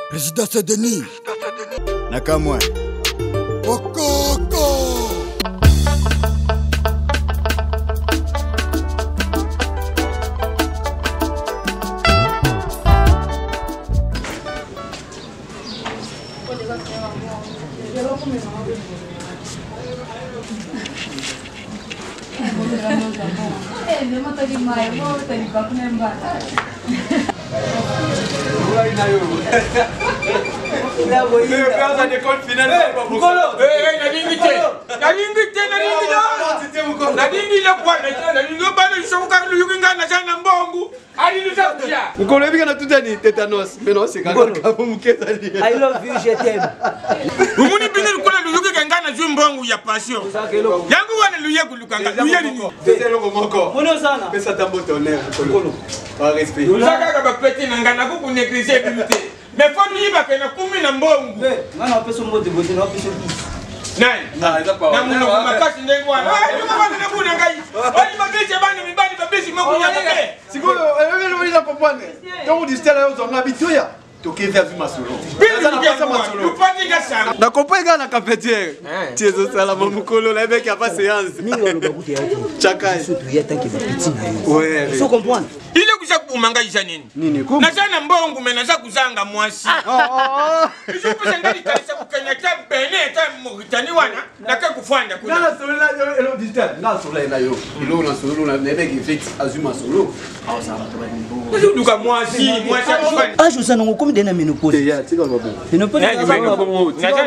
Président Saint-Denis. Nakamwe. Okoko. Nalingi te, nalingi te, nalingi lokwana, nalingi obana lisokoka luyuki ngai naza na mbongo. Mokolo oyebika na tutani tetanos me naoseka kaka po moke ezali. I love you, je t'aime. Omoni bino lokola luyokeka ngai nazwi mbongo ya pension yango wana luye koluka ngai luye nini? Eza eloko moko. Moni ozana. Pesa ata mbote honneur mokolo. Par respect. Oza kaka bapeti na ngai nakokoneglige bino te mais fo luyibaka nakomi na mbongo. Ngai napesa mbote bote napesa bisi. Nani? Na monoko makasi ndenge wana. Wana na ngai. Oyi babisi bana mibali babisi moko ya mabe. Sikoyo eloko na comprendre. Ntango digital ayo ozwanga bitoya tokevi azwi masolo. Na comprendre kaka na cafetière. Ti ezosalama mokolo nayebaki apa séance. Mingi baloba kutu ya te. Chakai. Biso toya tant que ba petit na yo. Ouais. Faut comprendre. Ile kuza kubuma ngai eza nini? Nini ko? Naza na mbongo me naza kuzanga mwasi. Ezopesa ngai likanisa kokende ata Benin ata Mauritanie wana nake kofanda kuna. Nga nasolola yo elo digital. Nga nasolola na yo. Eloko nasolola na yebeki Felix azwi masolo. Azala bato ba niveau. Ozoluka mwasi, mwasi akofanda. Age oza nango okomi de na ménopause. Ya tika ba bongo. Ménopause. Naza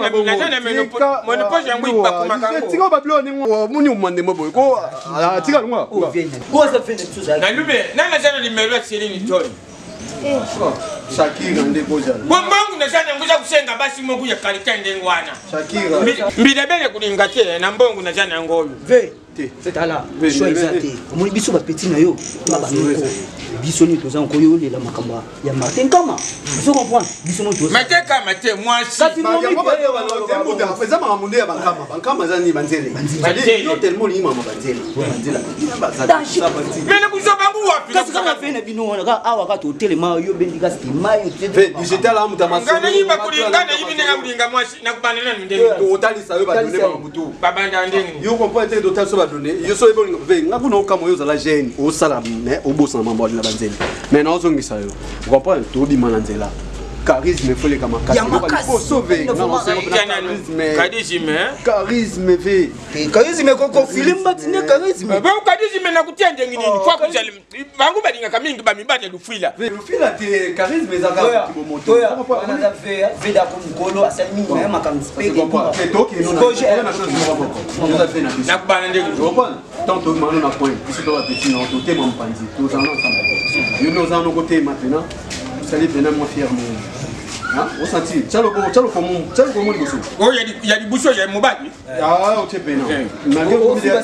na ménopause yango ipakomaka yango. Tika ba bilo ningo muni umande mo boye. Ko tika longwa. Koza fene tuza. Nalube nani aza na limelo ya Celine Dion? Shakira nde kozala. Bo mbongo naza nango eza kosenga basi moko ya kalite ndenge wana. Shakira. Mbila bene kolinga te na mbongo naza nango oyo. Ve. Te. Tala, choix eza te. Omoni biso ba petit na yo, ba ba noko. Biso nini toza nko yo lela makambo ya Martin Kama. Ozo comprendre? Biso nini toza. Martin Kama te mwasi. Kasi momi eza makambo nde ya bankama. Bankama eza nini banzele. Banzele. Yo tellement olingi mama banzele. Banzele. Mais na kozwa bango wapi? Kasi kaka fe na bino wana kaka awa kaka totelema yo bendi kasi te mai Ve digital amuta masolo. Ngai nayiba kolinga nayibi ndenge kolinga mwasi nakobanda nanu ndenge. Otalisa yo badone makambo tu. Babanda ndenge. Yo comprendre te dotal so badone. Yo so oyebi ve nga kuna okamwa yo ozala jeune osala mais obosana mambo alinga banzele. Mais na ozongisa yo. Comprendre tobima na nzela. Charisme efoleka makasi. Ya makasi. Osove. Charisme. Charisme. Charisme ve. Charisme kokofile mbati ne charisme. Bon charisme nakutia ndenge nini? Faut kuzali bango balingaka mingi bamibali ya lufila. Lufila te charisme ezaka kibomoto. Wana aza ve ve dako mokolo asali mingi na ye makambo nakubana ndenge tant tomano na point biso to bapeti na totema mopanzi tozala na ensemble yo nde oza noko te maintenant osali mpena mwa fier mo osanti tya lokomo liboso oyo ya liboso ya mobali Ah, otie pena. Malgré ofiba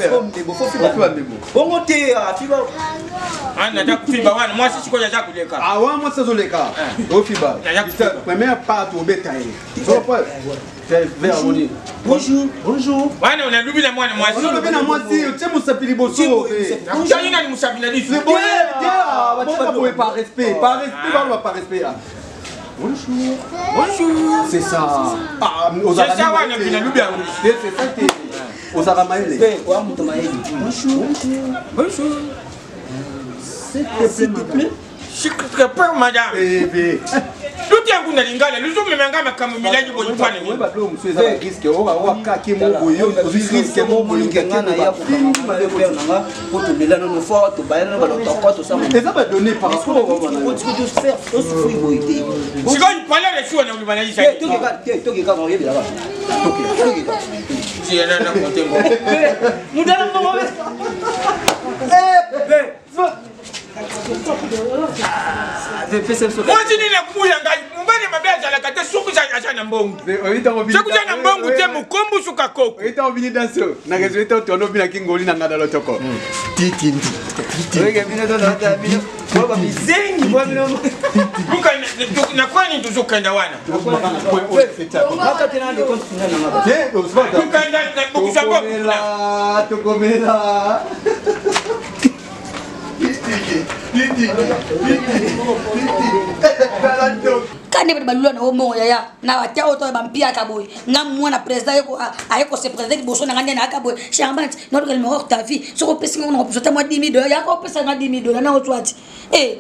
ndebo. Bongo te afiba. Ah, naza kufiba wana mwasi sikoyo aza kuleka. Ah, wana mwasi azoleka. Ofiba. Première part obeta ye. Bonjour. Bonjour. Wana unalobi na mwana mwasi. Unalobi na mwasi, otie mosapi liboso. Nakutani nani mosapi na liso? Batika boye par respect. Par respect, baloba par respect. Bonjour. Bonjour. C'est ça. Ah, c'est ça wana bina lubi yango. C'est ça te. Ozalaka mayele. Bonjour. Bonjour. S'il te plaît. S'il te plaît, madame. Eh, eh. Luti yangu na lingala luzomema nga makambo milangi boye mpo na nini? Oyo mosusu eza bariske okakaki mo boye ozwi riske mo boye nga na ya kokanga père na nga po tolela nano fort tobaya nano balotoko tosala eza badonné par rapport tosufri boye te sikoyo palere suwa na oloba na yisa tokeka oyebelaka tokeka mudala mbongo Mwasi nini akubuya ngai mobali mabe azalaka te soki aza na mbongo soki oza na mbongo te mokombu suka koko oyebi obini danse oyo na rezo ete otono obinaki ngoli na ngada lotoko titindi nakwani tozokenda wana tokomela tokomela. Kande bato balula na omongo yaya na batia oyo toyo bampiaka boye nga mwana président aye kose président liboso na nga nde nayaka boye charmante naluka numéro ta vie soki opesi nga na kopesa ta mwa 10 000 dollars yaka opesa nga 10 000 dollars na otwati te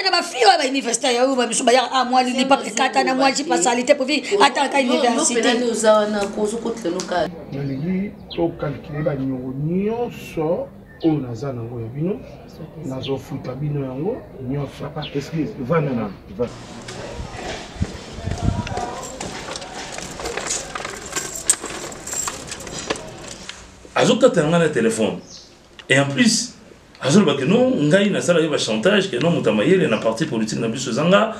na bafille oyo bauniversité oyo bamisu bayaka a mwa lilipa ekata na mwa jipa salite povi ataka université. Nalingi tocalcule baniongo nyonso oyo naza nango ya bino, nazofuta bino yango nyonso. Excuse, vanda na va. Azokata nga na telefone et en plus azoloba ke non, ngai nasalaki bachantage ke non, moto ya mayele na parti politique na biso ezanga.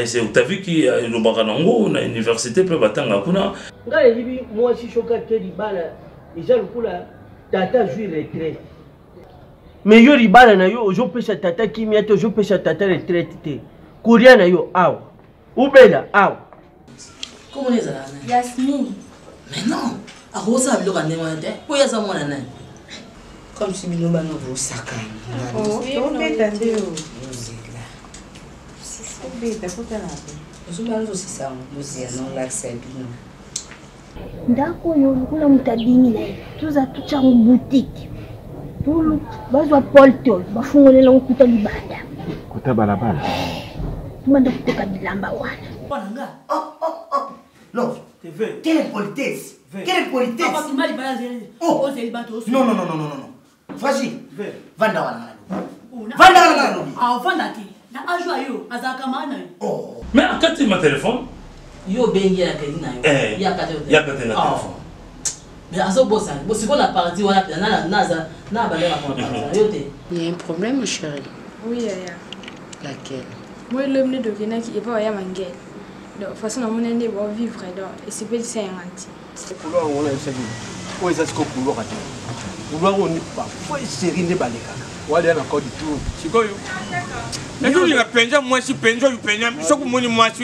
C'est Octavie ki elobaka nango na université mpe batanga kuna. Ngai nayebi mwasi soki ake libala eza lokola tata azwi retraite, mais yo libala na yo ozopesa tata kimia te, ozopesa tata retraite te, kolia na yo awa ubela awa. Komona ezalaka nani? Yasmine. Mais non, akosala biloko ya ndenge wana te, po ye aza mwana nani? Comme si bino bana bosakana. Tobeta nde o. Bozela. Tobeta kotala pe. Ozobana ozosisa yango, bozela naolakisa bino. Ndako oyo lokola moto abimi na ye, toza totya yango boutique, bazwa poltol bafungolela yango kuta libanda. Kota balabala. Tobanda koteka bilamba wana. Love, quelle impolitesse! Quelle impolitesse! Oh! Non, non, non, non, non, non. Fragile. Vanda wana. Vanda wana lobi. Ah, vanda te. Na âge oyo azalaka mana yo. Oh. Mais akati ma téléphone. Yo obengi ye na crédit na yo. Eh. Ye akati yo te. Ye akati na téléphone. Mais azobosana. Bo sikoyo na parti wana mpenza na na na na bandaka mpo na parti yo te. Il y a un problème, mon chéri. Oui, yaya. Laquelle? Moi, l'homme de Dokenaki et pas ya mangel. Donc, façon na moni nde bo vivre donc esepelisa yanga ti. Couloir wana yebisaki oyo eza sikoyo couloir te, couloir oyo ni bafoi série nde balekaka waleya na code tour. Sikoyo nazolinga mpenza mwasi mpenza oyo mpenza, soki omoni mwasi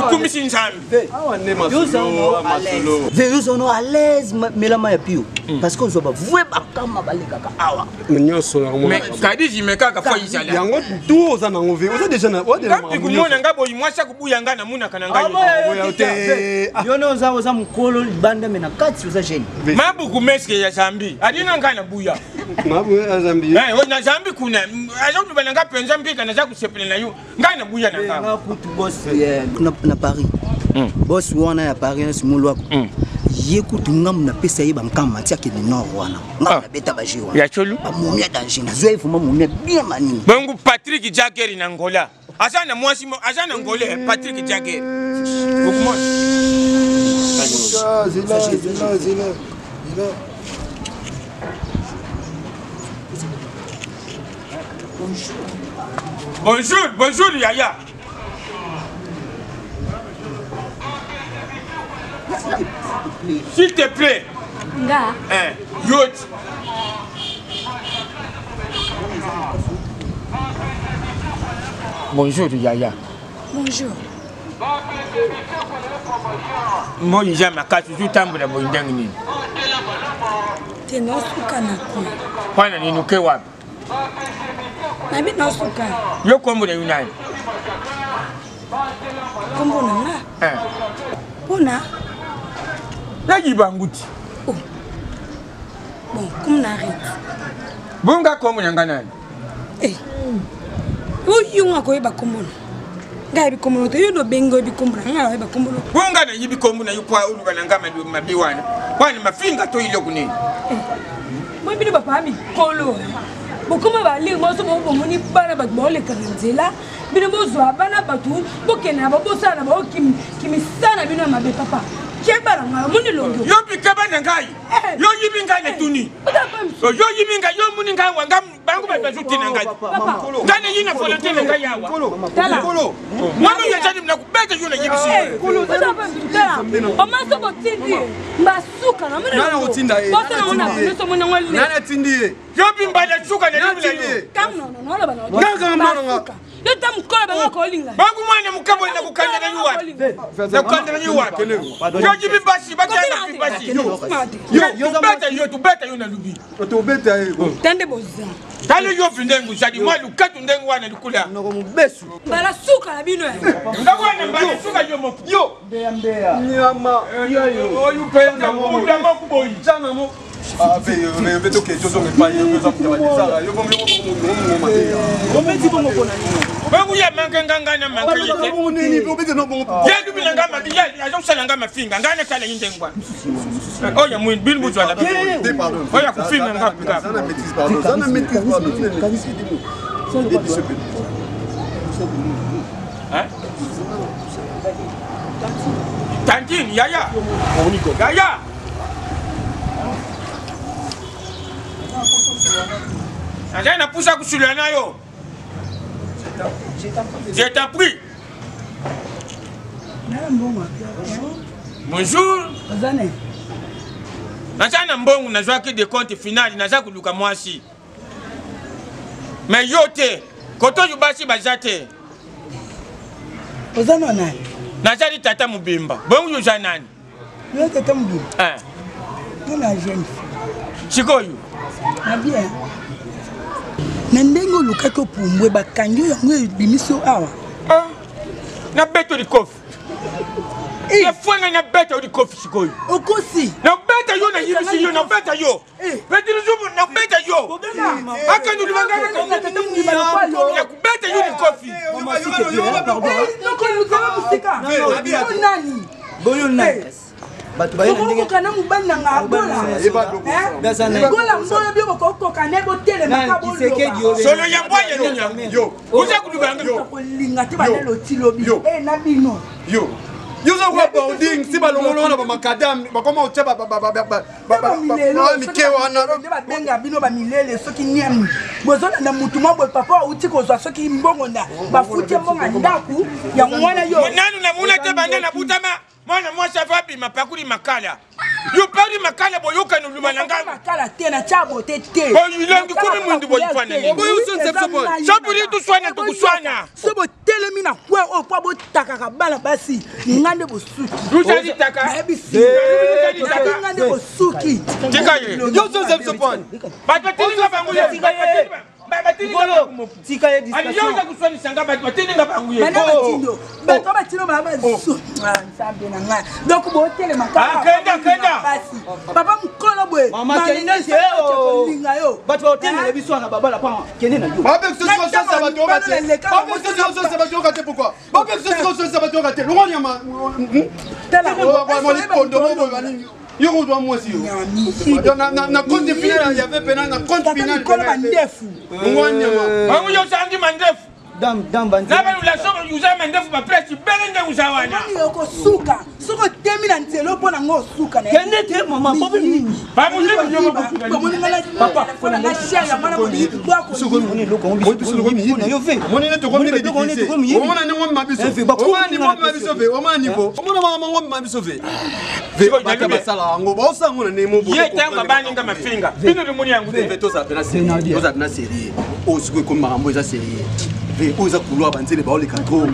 okumisi Nzambe. Awa nde masolo masolo. Ve yo à l'aise, melama ya pio, parce que ozwa bavue bakama balekaka awa. Nyonso. Mais kadi jime kaka fo izala. Yango tu oza nango ve oza déjà na ngapi kumona nga boyi mwasi akubuya nga namunaka na ngai. Te. Yo nde oza mokolo libanda, me na kati oza jeune. Mabuku meske ya Zambi adina ngai na buya. Mabuku ya Zambi. Na Zambi kuna azoluba na nga mpenza mbika naza kosepela na yo ngai na buya na nga kutu boss na Paris, boss wana ya Paris na Simolwako, ye kutu ngambu napesa ye bankama ti akende nord wana, ngambu nabeta baje wana. Ya cholu. Bamomi ya danger, nazwa ye vraiment momi ya bien manini. Bongo Patrick Jagger na Angola aza na mwasi aza na Angola, Patrick Jagger. Zela, zela, zela, zela. Bonjour, bonjour yaya. S'il te plaît. Nga. Eh, yot. Bonjour yaya. Bonjour. Moi eza makasi, ozotambola boye ndenge nini? Te, naosuka na coin. Wana nini oke wapi? Nabi naosuka. Yo kombo na yo nani? Kombo na nga? Mpona? Nayiba nguti. Oh. Bon, comme na arrête. Bonga kombo na nga nani? Eh. Oyo nga koyeba kombo na ngai, yebi kombo na te. Yo nobengi oyebi kombo na ngai, oyeba kombo na. Bonga nayibi kombo na yo po oluba na nga mabe wana wana mafinga to eloko nini? Moi bino bapaa mikolo bokoma balire moso bomoni bana bato baoleka na nzela, bino bozwa bana bato bokende na babosala na bao kimisala bino ya mabe. Papa, keba na ngai, omoni elongi. Yo mpi keba na ngai, yo yibi ngai na tuni, yo yibi ngai, yo moni ngai wa ngai bango bato bazotina ngai, ngai nayi na volonté na ngai awa. Mwana oyo azali na kobeta yo, nayebisi. Omaso botindi basuka. Nani atindi ye? Yo bimbala suka na libi na yo. Yo ta mokolo bango kolinga. Bangu mwana mokabo na kokanda na yo wapi? Na kokanda na yo wapi? Yo jibi basi batanga basi. Yo tobeta yo, tobeta yo na lubi. Tobeta ye. Tande boza. Tala yo ndenge ozali mwa lukatu ndenge wana likula. Noko mobesu. Mbala suka na bino. Nga wana mbala suka yo moko. Yo. Mbeya mbeya. Nyama. Oyo mpenza mbunda moko boyi. Jana mo. Ah, ve ve toke tozonga epai yo oza kuta badesara yo ngoma te. Obeti bongo pona nini? Bongo ya manke nga nga na manke ye te. Bongo nini obeti no bongo. Ye dubi na nga mabi ye azosala nga mafinga nga na sala ye ndenge wana. Oyo mwini bino bozwala oyo akofinga nga pika. Zana maîtrise pardon. Zana maîtrise pardon. Hein? Tantine, yaya. Yaya. Azali na pusa kusula na yo. Je t'en prie. Bonjour. Naza na mbongo nazwaki decompte final naza koluka mwasi. Mais yo te, koto oyo basi baza te. Oza na nani? Nazali tata mobimba. Bongo yo oza nani? Yo tata mobimba. Eh. Nga na jeune fille. Sikoyo. Na bien. Na ndenge olukaki opumbwe bakangi yo yango ebimisi yo awa. Ah. Nabeto likofi. Efwanga nabeta yo likofi sikoyo. Okosi. Nabeta yo nayebisi yo nabeta yo. Petit Luzubu nakubeta yo. Akende libanga nakubeta yo likofi. Nani? Boyo nani? bato bayeokokoka na mobali na nga gola gola mbolo bio bokokoka ne botelemaka bolobasolo ya mbwa ya nini oza kolubakolinga te balelo ti lobi na bino yo yo oza kwa boarding si balongolo wana bamakadam bakoma otya mike wana nde babenga bino bamilele soki niami bozolanda mutu mwa boye papa auti kozwa soki mbongo na bafuti ye mbongo ya ndako yango wana yo nanu namona te banda nabutama mwana mwasi ava abima pakuli makala yo pari makala boyokani oluba na ngai makala te na tya bote te oyilangi komi mwindu boyifana nini tuswana tukuswana so botelemi na kwe oyo mpo botakaka bana basi nga nde bosukinayebisi nga nde bosuki tika ye batindo bato batindo baa basu nzambe na ngai donc botelema kaka papa mokolo boye kolinga yo bato baotemela biso wana babala pa kende na yo yo kozwa mwasi yo na compte final ya ve pena na compte final mikolo mandefu bango yo osangi mandefu dam dam banzi na banu la somo uza mandefu ba presse bele nde uza wana Omoni okosuka soki otemi na nzela mpo nango osuka na kende te mama mpo nini omona ndenge omema biso omona niveau omema biso ve omona niveau omona makambo yango omema biso ve ve bato basala yango baosala yango na ndenge ye ntango abaninga mafinga bino limoni yango te tozala pena serie oyo sikoyo ekomi makambo eza serie ve oyo eza couloir banzele baoleka trop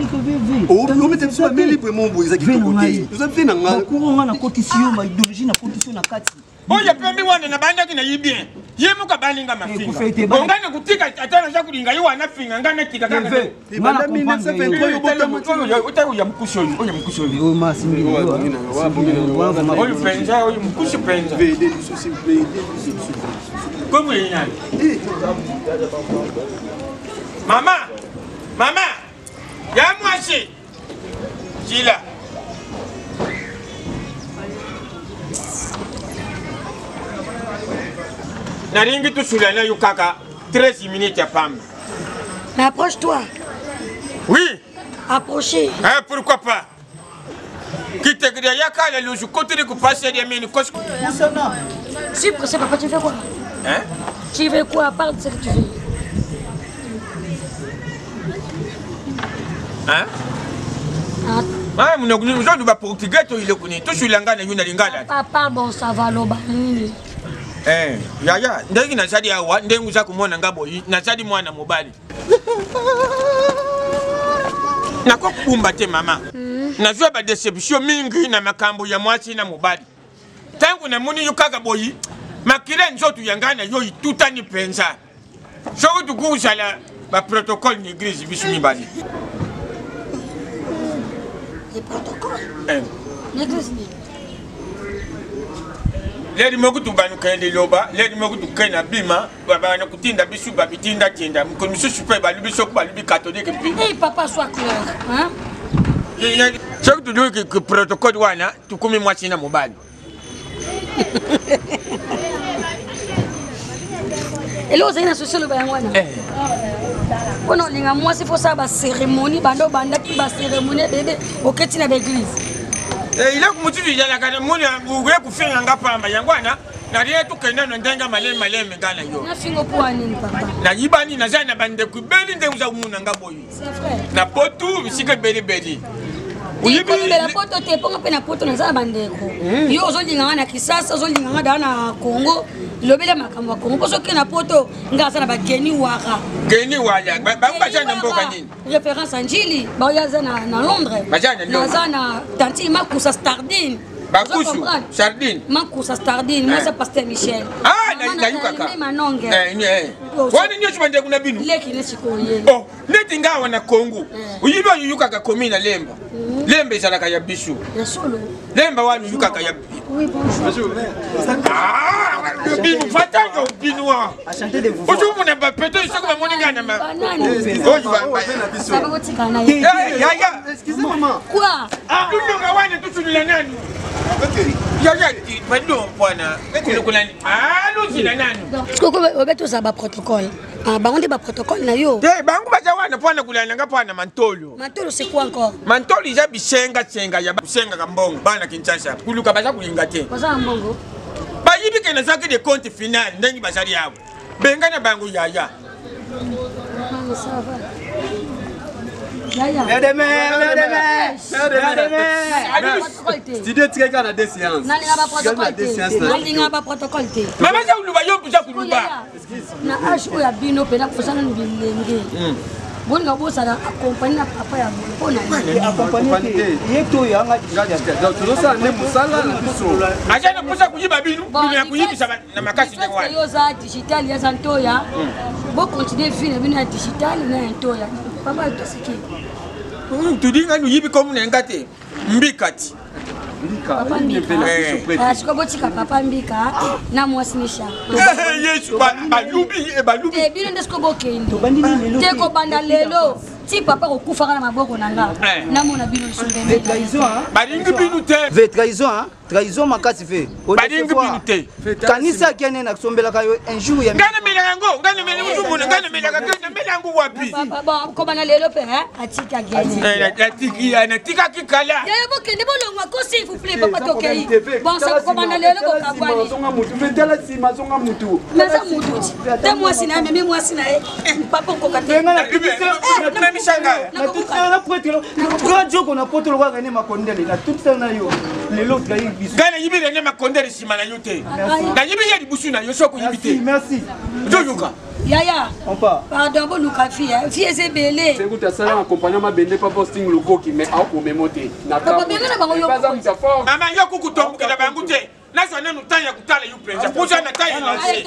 omete biso bameli libre mo boye eza kitoko te oza ve na nga nga nakotisi yo ma idéologie nakotisi yo na kati oyo pembi wana nabandaki na ye bien ye moko abaninga mafinga bonga na kotika ata naza kolinga ye wana finga ngai natika kakaoya mokusi oyo oyo mokusi oyo oyo mpenza oyo mokusi mpenza kombo ye nani mama mama ya mwasi jila nalingi tosula na yo kaka 13 minutes ya pamba Mais approche-toi. Oui. Approchez. Eh, pourquoi pas kitekidia yakala lusu kotiri kupasa dia mini kos Si pressé, papa, tu fais quoi Hein Tu veux quoi Parle de ce que tu veux. Hein Ah, munoko ozoluba portugais to eloko nini tosula ngai na yo na lingala Papa, bon, ça va, loba nini Eh, yaya ndenge nazali awa ndenge oza komona nga boyi nazali mwana mobali nakokubumba te mama nazwa badeception mingi na makambo ya mwasi na mobali ntango namoni yo kaka boyi makila nzoto ya ngai na yo itutani mpenza Soki tokokusala baprotocole na église biso mibale. Le protocole? Eh. Na église nini? Leri moko tubanuka liloba, leri moko tukei na bima, babana kutinda biso babitindatinda. Mokolo mosusu mpe balubi soki balubi katolike mpe. Hey, papa, sois clair. Hein? Soki toluki protocole wana, tukumi mwasi na mobali. Eloko ozali na susi oloba yango wana mpona olinga mwasi fo osala bacérémonie banda obandaki bacérémonie ebebe oketi na baeglise. Eloko mosusu ezalaka na moni okoya kofinga nga pamba yango wana nalie tokenda na ndenge malemi malemi nga na yo. Nafingo mpo ya nini papa? Nayibani naza na bandeko ebeli ndenge oza komona nga boye na poto bisika ebelibeli. Kolobela poto te mpongo mpe na poto naza na bandeko. Yo ozolinga nga na Kisasa, ozolinga nga daa na Congo, lobela makambo ya Congo mpo soki na poto nga aza na bageni wara. Geni wala bango baza na mboka nini? Référence ya Njili baoyo aza na Londres. Baza na Londres. Naza na tantine Makusa Stardine. Bakusu Sardine. Makusa Stardine, mwasi ya pasteur Michel. Ah, nayukaka Manonge. Wana nyonso bandeko na bino. Leki ne sikoyo ye. Oh, neti nga awa na Congo, oyibi oyo oyukaka komi na Lemba. Lemba ezalaka ya biso. Ya solo. Lemba wana oyukaka ya. Oui, bonjour. Ah, bino fatanga bino wa. Ozomona bapeto soki bamoni ngai na Yaya. Quoi? Lulunga wana tusulula nanu. Yaya, pardon bwana. Kulukula. Ah, luzila nanu. Sikoyo obe tozala baprotocole. Ah, bango nde baprotocole na yo. Te, bango baza wana mpona kolanda nga mpona mantolo. Mantolo c'est quoi encore? Mantolo eza bisengasenga ya bisengaka mbongo bana Kinshasa kuluka baza kolinga te. Baza na mbongo. Bayibi ke nazwaki de compte final ndenge bazali awa. Benga na bango yaya. Mama, ça va. Yaya. Studio etikali kaka na deux séances. Nalinga baprotocole te. Nalinga baprotocole te. Mama eza kuluba yo mpenza kuluba. Na age oyo ya bino mpena koza nanu bilenge, bolinga bozala accompagne na papa ya boye mpo na nini? Ye to yanga. Tozosala nde mosala na biso. Aza na mposa koyiba bino, bino ya koyibisa na makasi ndenge wana. Yo oza digital, ye aza ntoya. Bocontinue vie na bino ya digital na ya ntoya. Papa tosiki. Tudinga oyibi komu na nga te mbika ti. Papa Mbika, sikoyo botika papa Mbika na mwasi nisha. Yesu, balubi balubi. Te, bino nde sikoyo bokende te kobanda lelo ti papa kokufaka na maboko na nga namona bino lisusu. Balingi bino te. Ve trahison, hein? Trahison makasi ve. Balingi bino te. Kanisa akende nasombelaka yo un jour ya. Ngai namelaka yango, ngai namelaka ozomona ngai namelaka, ngai namela yango wapi? Bon, kobanda lelo mpe atika gene. Natiki, natikaki kala. Yaya, bokende, bolongwa ko s'il vous plaît. Papa, tokei. Bon, kobanda lelo bokabwani. Zonga mutu ve, tala nsima, zonga mutu. Naza mutu te, mwasi na ye amemi mwasi na ye. Papa, okoka te. Grand joko na poto lokola René Makondele natutisa na yo lelo trahi biso. Ngai nayibi René Makondele nsima na yo te, nayibi ye libusu na yo soki oyibi te. Merci. Ozoyoka? Yaya, pardon, boluka vie, vie eza ebele. Sekuti asala na compagnie mabende pa posting lukoki mais aokomemo te. Papa, benga na bango yo. Mama, yo kukutombukela bango te. Nazwa nanu temps ya kotala yo mpenza poza na temps elance.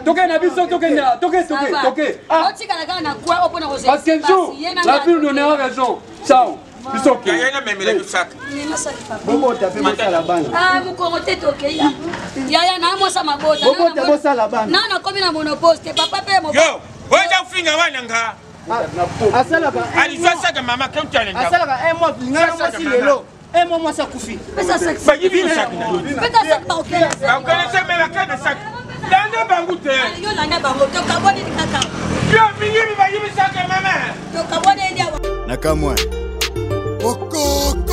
Toke na biso, tokende, toke, toke, toke. Otikala kaka na kwa mpona. Parce qu'un jour la vie nous donnera raison. Ciao, biso oke. Yaya, namemela yo saka. Bobota mpe bosala bana. Ah, mokongo te, tokei yaya na mwasa mabota. Bobota bosala bana. Na nakomi na monopose te papa mpe. Yo oza finga wana nga. Asalaka. Alizwa saka mama keutana. Asalaka un mois linga na mwasi lelo, un mois mwasi akufi. Bayibi yo saki na yo. Bakokele se me bakende saki. Landa bango te. Yo landa bango, tokabwani kaka. Yo miyibi bayibi saki mama. Tokabwani awa. Nakamwe. Okoko.